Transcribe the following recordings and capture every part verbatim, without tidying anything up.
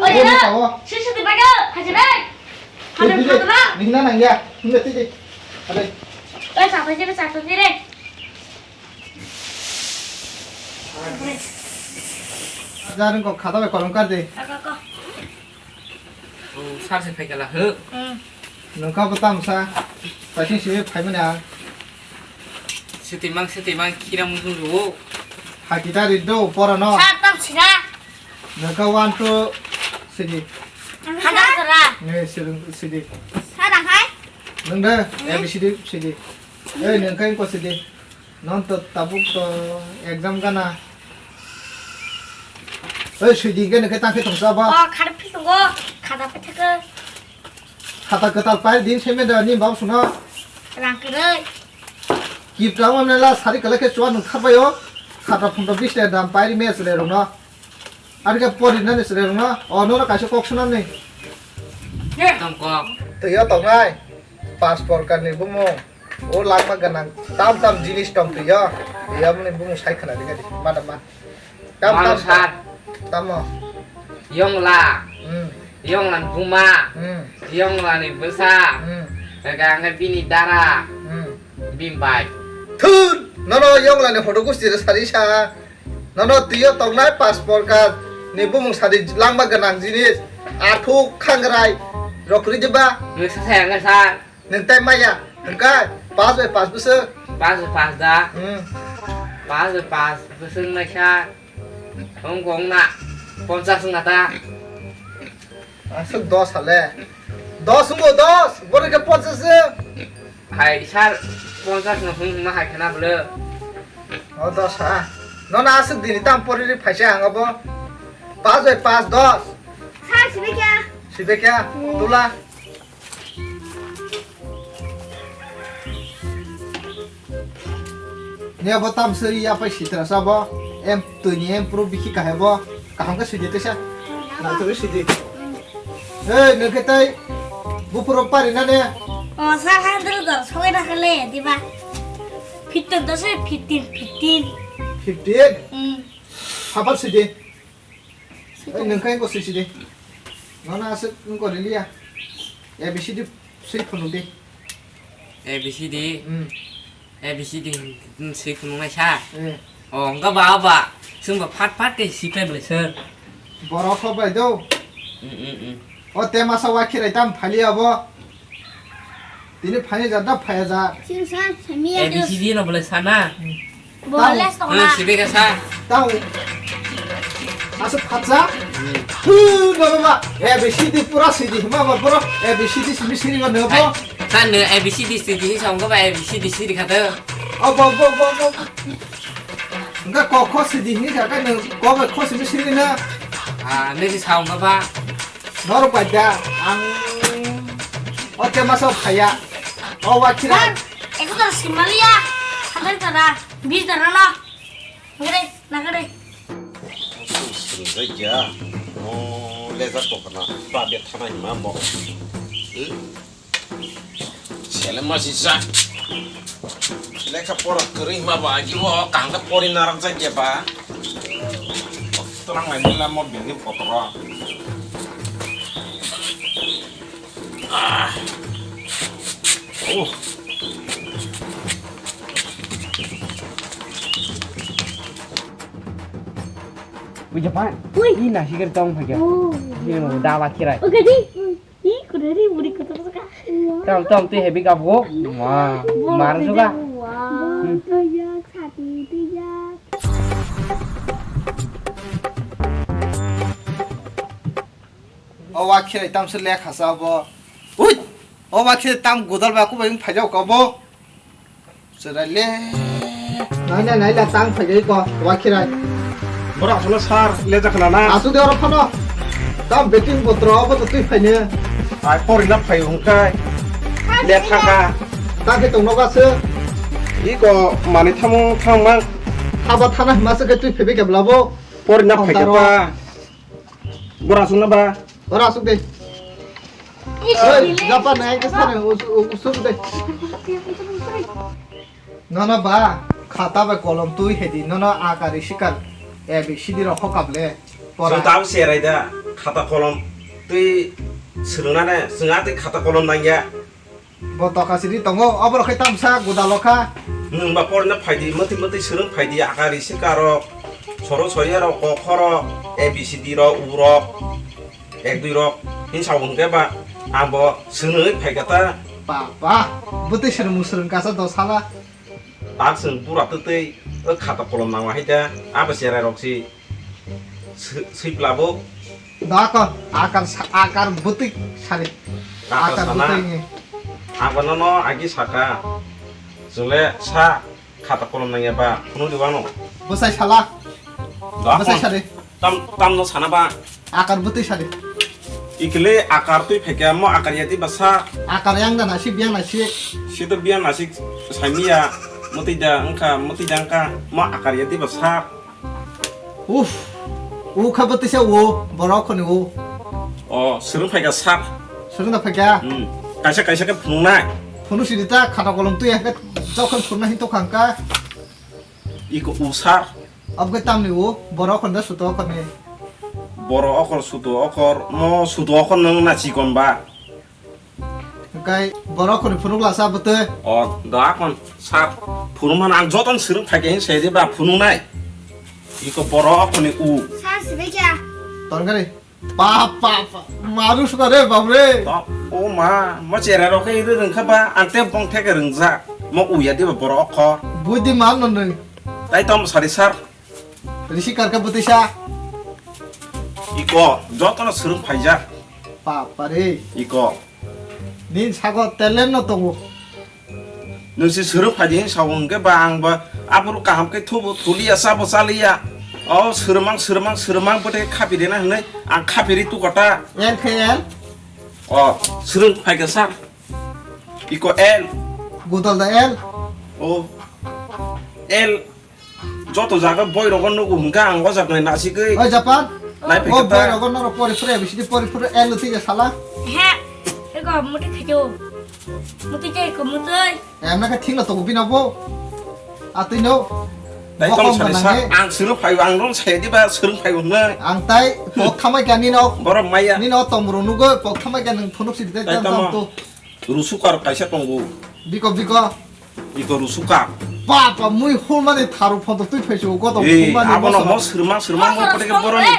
Oi, Oi, oi, oi. Sisi di baga, haji dai. Tei, tei, tei. Nihna nangya. Hingga tei, tei. Adai. Oi, sapai jere, sapai jere. Jarang kok khata bai kolom kar de. Ako, ako. O, sar se phaikala, ho. Hmm. Nungkha bo tamsa. Paising simi phaimani ang. Siti mang, siti mang, khira mujung ruo. Hakita ri do, pora no. Sar tam sira. Nungkha one, two, sidi. Hana sara. Ne, sidi, sidi. Sara hai. Nung de, A B C D, sidi. Eh, nungkha ko sidi. Non to tabuk to exam gana. Oi, sui di gene ke tangke tongsa ba. O, khar phi tongo, khata phe theke. Khata kwtal pai din seme da ni bab suna. Rang kwrwi. Kip tang mamne la sari kala ke chuan nung khabai o. Khata phunto bis ta dam pai ri mes le rung no. Ar ke pori nani sere rung no. O no kaisa kok suna ni. Tong kok. Twi yo tongnai. Pas porkar ni bumung. O langma ganang tam tam jinis tong twi yo. Yamni bumung sai khana dikha di. Madam ma. Tam Mano tam. Sat. Tamo. Yongla. Hmm. Yongla ni buma. Hmm. Yongla ni bwsa. Hmm. Ega angke bini dara. Hmm. Bini bai. Thun. Nono yongla ni photo gusti re sari sa. Nono twi yo tongnai pas porkar ni bumung sadi langma ganang jinis. Athuk khangrai. Rokri diba. Nung sa saya ngai sa. Nung tai maya, nung kai, pas bai pas bwswk. Pas bai pas da. Hmm. Pas bai pas bwswk naikha. Hong kong na. Ponchas wng na ta. Aswk dos hale. Dos wngbo dos, boro khe ponchas se. Hai sar ponchas no hung hung na hai khana bwle. O dos ha. Nono aswk dini tam poriri phaisa ang abo. Pas bai pas dos. Sar sibe kya? Sibe kya? Hmm. Tula. Ne bo tam seri ya pai sitra sa bo. Em tui ni em pro bikhi kahai bo. Kaham khe sui de tesa. Na to sui de. Hey, nung khe tai bupuro pari na ne? O, sa ha dro dor soi na kale, di ba? Fifteen to se, fifteen, fifteen. Fifteen? Hmm. Habar sui de. Hey, nung khe ko sui sui de. Nona asuk nung ko liya. A B C D sui phunu de. A B C D. Hmm. A B C D sui phunuknai sa? Eh. O, wngkha ba, ba. Chwng ba phat phat khe si pai bwlai sir. Borok kho bai do. Mm, mm, mm. O te masa wa khirai tam phali abo. Tini phani ja da phaya ja. Sir sa, sami ya A B C D no bwlai sana. Hmm. Bo Tao. Les tong Hmm, na. Sibi ka sa. Tao. Asa phatsa. Hmm. Hu, no ba ba. A B C D pura sidi. Ma ba pura A B C D simi sidi ba no bo. Hai. Sa no A B C D sidi sa wngkha ba A B C D sidi kha to. O bo bo bo bo. Wngkha ko kho sidi hinwi kha khe nwng ko bai kho simi sidi na. Ah, nini sa wngkha ba. Norok bai da ang o tema sa phaya. O wa khira. Sir, ekso tara simaliya. Hadar tara, bis tara na. Gede, na gede. Swngjak ya. O lejak tongkha na. Ba be thana hima mo. Sele ma sijak. Lekha pora kwrwi ma ba agi o kaham khe pori narak jak ya ba. Twlang nai nila mo bini potro. Ah. Oh. Ui, Japan. Ui. Ih, nasi kiri tong phai kya. Oh. Ini mau dawa kirai. Oke, di. Ih, kuda di, budi kuda suka. Tam, tam, tu heavy ka bo. Wah, mar suka. Wah. Hmm. Tuyak, sati, tuyak. O wa khirai tam se lekha sa bo. Ui! O wa khirai tam godal ba ku bai phai jao ka bo. Chwrai le. Nai nai nai la tang phai jai ko wa khirai. Bora asuna sir le jakhala na. Asu de oro phano. Tam beting botro bo to twi phai ne. Ai pori na phai hung kai. Le thaka. Ta ke tong no ga se. I ko mani thamu thang mang. Haba thana ma se ke twi phai be ke bla bo. Pori na phai ke pa. Bora asuk na ba? Ora asuk de. Oi, japa nai ke sare, us-, us-, usuk de. Nono ba, khata bai kolom twi hedi, nono akari sikar, A B C D rok hokap le. Pora. Chwng tamo cherai da, khata kolom twi swrwngna ne, chwng a twi khata kolom nangya. Bo toka siri tongo, oborok khe tamsa godalo kha. Nwng ba porina phaidi, mwtwi mwtwi swrwng phaidi, akari sikarok, soro sorirok, kokhorok, A B C D rok, u rok, ek dui rok, hinsa hwn khe ba, ang bo swrwngwi phaikha ta. Papa, bwtwi swrwngmung swrwng kasa dos hala. Tak chwng pura twtwi, o khata kolom nangma hai ta, abo cherai rok si. Swi-, swipla bo. Dakon, akar sa-, akar bwtwi sari. Akar akar sana. Bwtwi ni. Ang bono no agi saka. Chwng le sa khata kolom nangya ba, phunu di wano. Bwsai sala. Dakon. Bwsai sari. Tam, tam no sana ba. Akar bwtwi sari. Ikile akar twi phaikya mo akar yati basa. Akar yang da nasik, biang nasik. Sito biang nasik saimiya. Mutida wngkha, mutida wngkha. Mo akar yati basa. Uff, u kha bwtwisa u, borok khoni u. O, swrwng phaikha sir. Swrwng da phaikha? Hmm. Kaisa kaisa khe phunuknai. Phunuk sidi ta, khata kolom twi hakhe jokhon phunukna hin tokha hwnkha. Iko u sir. Abkhe tamni u, borok khoni da suto khoni. Borok okhor suto okhor, mo suto okhor nwng na chikon ba. Hwnkhe borok khoni phunuk lasa bwtwi. O, da kon sir phunuk man ang joton swrwng phaikha hin sai de ba phunuknai. Iko borok khoni u. Sir sibai kya? Torgari. Pa, pa, pa. Maru suka re, bab re. To, o ma, mo chera rok khe ri rwng kha ba, ang te bong theke rwngjak. Mo u ya de ba borok kho. Buddhi man no nung. Tai tom sari sir. Risi karka bwtwisa. Iko, jotono swrwng phaijak. Bapare. Iko. Nini sago talent no tongo. Nwng se swrwng phaidi hin sao hwnkhe ba ang ba aphuru kaham khe thubu thuliya chabo chaliya. O swrwmang swrwmang swrwmang bwtwi khapirina hinwi ang khapiri tukota. L khe L. O swrwng phaikha sir. Iko L. Godal da L. O. L. Joto jaga boy rogo nugo hwnka ang o jaga nai nasigwi. Oi Japan. Nai phai O khe ta. Boy rogo noro pori phuri bisidi pori phuri L twi sala. He. Ego muti khajo. Muti jai ko muti. Em na khe thikno tongo bini bo. Atwi no. Dai Bo tong kong sari sa, ganang ang suru phai ang rong sai di ba suru phai hwnwi. Ang tai pok thamai kha nino. Borok maya. Nino tong rong nugo pok thamai kha nang phunuk si dai Dai tam tamo. Tam to. Rusukar kaisa tongo. Biko biko. Iko rusukar. Papa mui hulmani tharu photo twi phaisu goto Ei, hulmani abono moso. Mo srwma srwma mo photo ke boroni.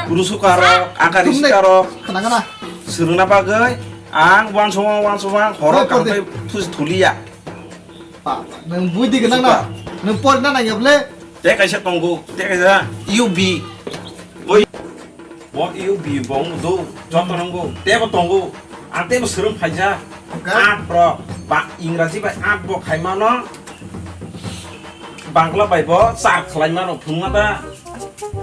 Rusukar, akari sikaro. Khana khana. Srwngna bagwi ang wansukma wansukma horo Oi, photo. Kangtai thusi thuliya. Papa, nang bui di gwnang na. Rusukar. Nang por na nang yable. Te kaisa tongo, te kaisa U B. Oi. Bo U B bo wng do, joto nwngo, tebo tongo. Ang tebo swrwng phaijak. Hwnkhe? Art rok, ba, Ingraji bai art bo khaimano. Bangla bai bo char khlaimano, phunukma da.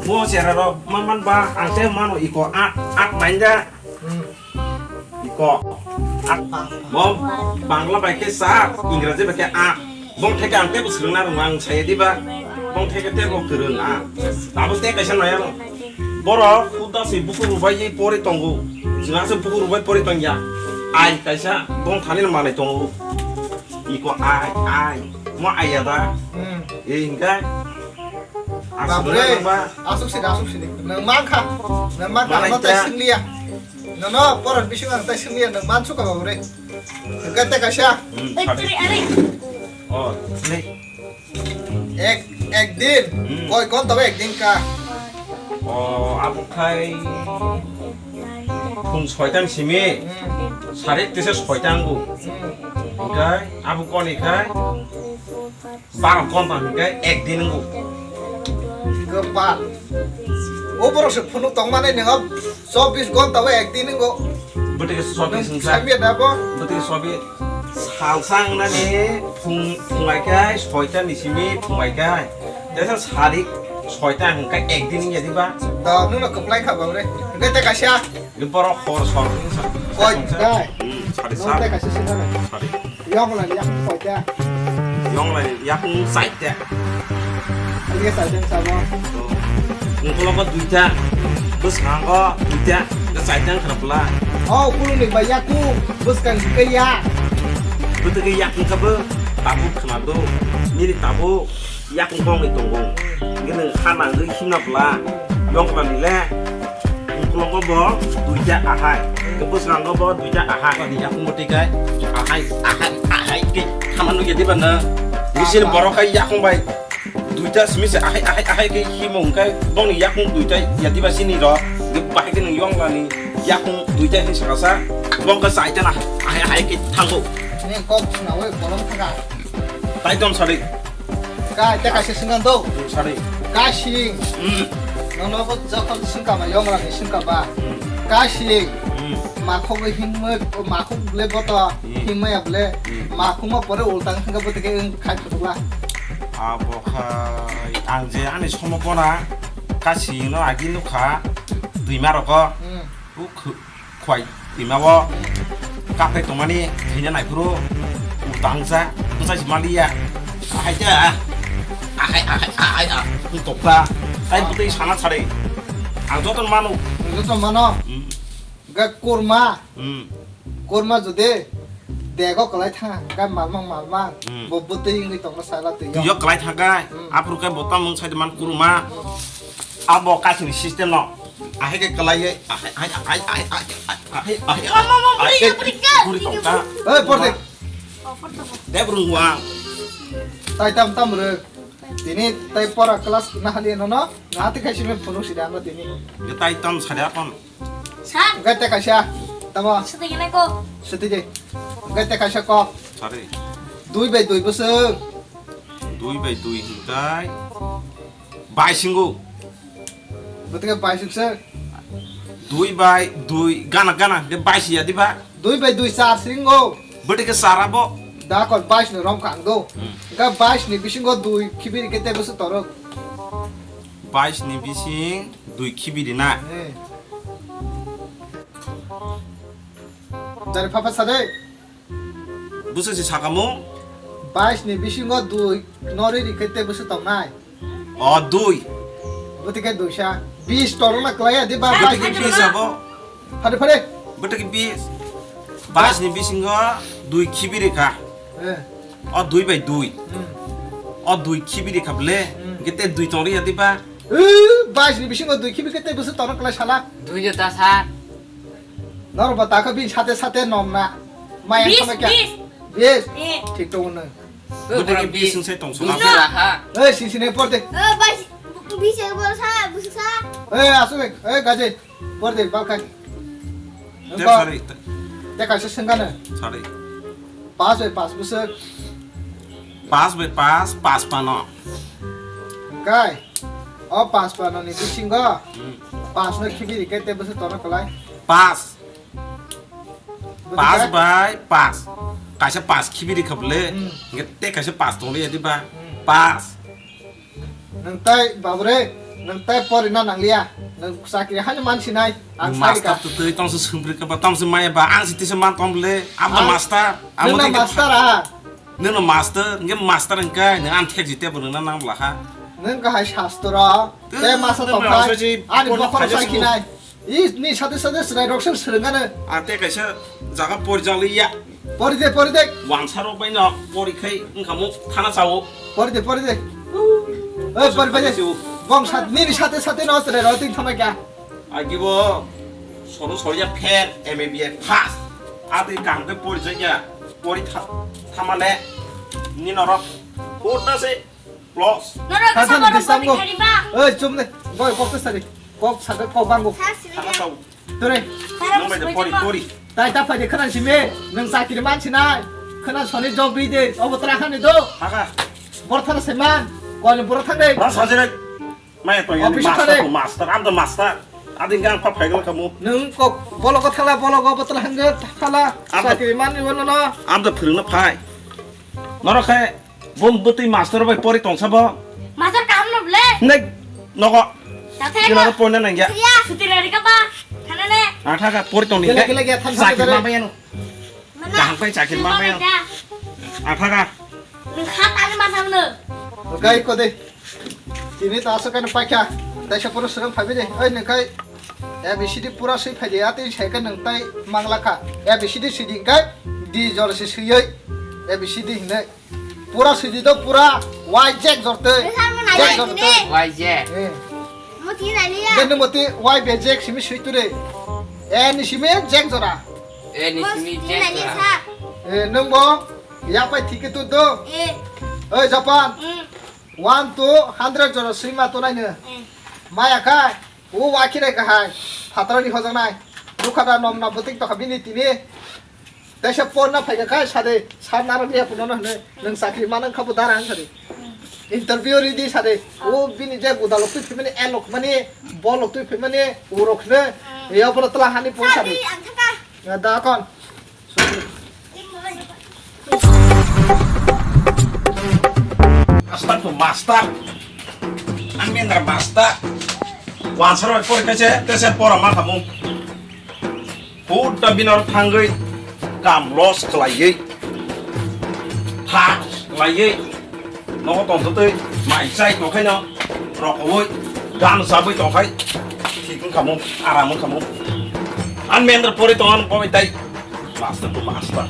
Bo chera rok manman ba, ang tebo mano iko art, art mainda. Hmm. Iko. Ak-, bo Bangla bai khe sa, Ingraji bai khe a. Bong theke ang tebo swrwngna rwngma ang saya diba. Bong theke tebo kwrwng a. Abo te kaisa naya no. Borok huda se buku rubai ye pori tongo. Jwng se buku rubai pori tongya. Ai kaisa bong thani no manai tongo. Iko ai, ai. Mo ai ya da. Hmm. Ei hingkai. Aswk Babre, nang ba. Aswk sini, aswk sini. Nang mankha. Nang mankha, Manai ano tai ta. Singliya. No, no, porok bisingo ang tai simi ya, nang mansu ka babu re. Hwnkhe te kaisa. Hmm, Oi, sabi. Tiri, are. Oh, ni. Ek, ek din. Hmm. Koi kon tabe ek din ka. Oh, abo khai. Phung soitan simi. Hmm. Sarik tese soitan bu. Hmm. Hwnkhe abo koni khai. Baro gonta hwnkhe ek din wngo. Kwpal. O borok se phunuk tongmani nwngo chobbish gonta o ek din wngo. Bwtwi khe chobbish Nwng hwnkhe. Saimya da bo? Bwtwi khe chobbish. Salsa wngnani phung, phungai khe soita ni simi phungai khe. Jesa sarik soita hwnkhe ek din wngya diba? Da, nwngno kwplai kha babre. Hwnkhe te kaisa. Borok hor sor wngsa. Koi, dai. Hmm, sari Nwng sar. Te kaisa sinanai. Sari. Yong lai yakung koi te. Yong lai yakung sai te. Aliya sai te sabo. Ungkolo ko duita. Bwskango duita. Ke sai te kharapla. Oh, kulung ni ba yakung. Bwskang ke ya. Bwtwi ke yakung ka bo. Tabuk khna do. Nini tabuk. Yakung kong ni tongo. Hingke nwng ha nangwi himna bwla. Yongkla ni le. Ukulongo bo duita ahai. Hingke bwskango bo duita ahai. Ani yakung bo twi kai. Ahai, ahai, ahai. Ke hama nugya diba na? Bisin borok kai yakung bai. Duita simi se ahai, ahai, ahai ke himo hingke bongni yakung duita ya diba sini ro. Hingke bahai ke nwng yongla ni yakung duita hin sakasa. Bongka saita na ahai, ahai ke thango. Ni kok suna we bolong thaka. Tai tom sari. Kai, te kaisa singkang do. Hmm, sari. Kasing. Hmm. Nono bo jokhon singka ba, yomra ni singka ba. Hmm. Kasing. Hmm. Makhok le himma, makhok le boto, Hmm. Himma ya ble. Hmm. Makhok ma pore ultang hingka bote ke khai phutula. Abo khai, ang je ani somo kona, kasing no agi nukha, twima roko. Hmm. Uk. Khwai twima o kaphai tongmani thwina naiphuru utangsa bwsai se manliya. Ahai ta, ahai, ahai, ahai, ah, tokta. Tai bwtwi sana sari. Ang joto mano. Joto mano. Hmm. Ga kurma. Hmm. Kurma jodi dego kwlai thanga, ga malmang, malmang. Hmm. Bo bwtwi wngwi tongma sala twi. Twi o kwlai thanga. Hmm. Aphuru khe bo tamung sai man kurma. Hmm. Abo kasini system no. Ahai ke kalai ye, ahai, ahai, ahai. Mama, mama, ahai ke beri ka, beri ka. Beri tong ka. Eh, por de. Oh, por de. De burung wa. Tai tam tam re. Tini tai pora class na hali no no. Na ti khai simi phunuk sida no tini. Ye tai tam sada kon. Sa. Gai te kaisa. Tamo. Sete gene ko. Sete je. Gai te kaisa ko. Sari. Dui bai dui bwswk. Dui bai dui hingkai. Bai singo. Bwtwkhe bai sukse. Dui bai dui gana gana de bai siya diba? Dui bai dui char singo. Bwtwkhe char abo. Da kon bais ni rom kang do. Hmm. Ga bais ni bisingo dui khibiri kete bwswk torok. Bais ni bising dui khibiri na. Eh. Dari papa sade. Bwswk se sakamo? Bais ni bisingo dui nori rikhe tei bwswk tongnai? O dui. Bwtwi khe duisa. Bis torokna kwlaiya di ba? Bwtwi khe bis abo? Phare, phare. Bwtwi khe bis. Bais ni bisingo dui khibi rikha. Eh. O dui bai dui. Hmm. O dui khibi rikha ble. Hmm. Hwnkhe tei dui tongriya di ba? Eh, bais ni bisingo dui khibi khe tei bwswk torok kwlai sala? Dui jota sa. Norok ba takha bini sate sate nomna. Maya bis, sama kya? Bis. Bis? Eh. Thik tongo nang. Bwtwi khe bis wng sai tong sala. Bis raha. Eh, sisine por de. Eh, bais, bis e bol sa, bwswk sa. Eh, aswk, eh, gaje. Por de, bal khai. Te sari. Te kaisa swngkha na. Sari. Pas bai pas bwswk. Pas bai pas, pas pano. Kai. O pas pano ni bisingo. Hmm. Pas no khibi rikhe tei bwswk torok kwlai. Pas. Pas bai pas. Kaisa pas khibi rikha ble. Hmm. Hwnkhe tei kaisa pas tongliya di ba? Hmm. Pas. Nwng tai, babure, nwng tai porina nangliya. Nwng chakri haino mansinai. Ang sari ka. Master tu twi tongsa sumri ka ba tongsa maya ba ang siti se man tong le. Am da master. Am nwng na master a. Nwng na master, nge master engkai, nwng an thek jite bo nwng na nang bla ha. Nwng kahai sastra. Te masa tong khai. Ani bokhoro sai khinai. I ni sate sate chwrai rok se swrwngano. A te kaisa jaga pori jali ya. Pori de, pori de. Wansa rok bai no pori khai wngkha mo thana chao. Pori de, pori de. Oi, pori, pori de. Bong sat, nini sate sate no chwrai rok tin thama kya. Agibo soro soriya fail M A B A pass. Ati kam ke pori jaya. Pori tha-, thamane ni norok. Kota se. Plus. Norok kisa norok disturb ko. Oi, chum ne. Boy, kok to sari. Kok saka kok bango. Thana chao. Tore. Nang bai de pori pori. Tai ta phai de khana simi. Nang sakiri man sinai. Khana soni job ri de. Obo tra khani do. Haka. Bor thana se man. Koi bor thang de. Ras hajire. Mai to office master thare. Master, am the master. Ading gang pa phai gala kamu. Nang kok bologo thala bologo obo tra hang de thala. Sakiri man ni wono no. Am the phirung na phai. Norok khe Bom bwtwi master bai pori tongsa bo. Master kaham no ble. Nek nogo. Tathai kina ba. Ro poina nangya. Suti rari ka ba. Thana ne. Atha ka pori tong ni. Gele, gele, gele, thang, thang, sakir thang. Ma bai ano. Mana? Kaham kai sakir ma bai ano. Mana? Atha ka. Nung kha tani ma samno. Gai ko de. Tini ta asa kan paikha. Taisa pura serang phai de. Oi nung kai. A B C D pura sui phai de. Ati sai kan nung tai mangla kha. A B C D sui di kai. Di jor si sui oi. A B C D hinai. Pura sidi do pura. Y Z jorte. Why Z? Why Z? Eh. Mo ti nai liya. Dene moti Y be Z simi sui ture. Eh, ni simi Z jora. Eh, ni simi Z jora. Eh, nung bo. Ya pai thike tu do. Eh. Oi, Japan. Hmm. One to hundred jora sui ma to nai ne. Eh. Maya khai. O wakhire kahai, phatarni hojaknai. Bukha da nomna bwtwing tokha bini tini. Tesa porna phaikha khai sade, sar narok liya punono hwnwi, nwng chakri manang kha bo dara ang sade. Interview ridi sade, o bini je guda loktwi phimani, a lokmani, bo loktwi phimani, o rok hwnwi, ya bono tla hani por sade. Sadi, ang thaka. Ya da kon. Master to master. Ang mendra master. Wansaro pori kaise, tese pora ma khamu. Huda binor thangwi kam loss khlaiwi. Thak khlaiwi. Nogo tongtwtwi mai chai tongkhaino rokowi gan sabwi tongkhai thik wngkhamu, aram wngkhamu. An mendra pori tongan pobai tai master to master.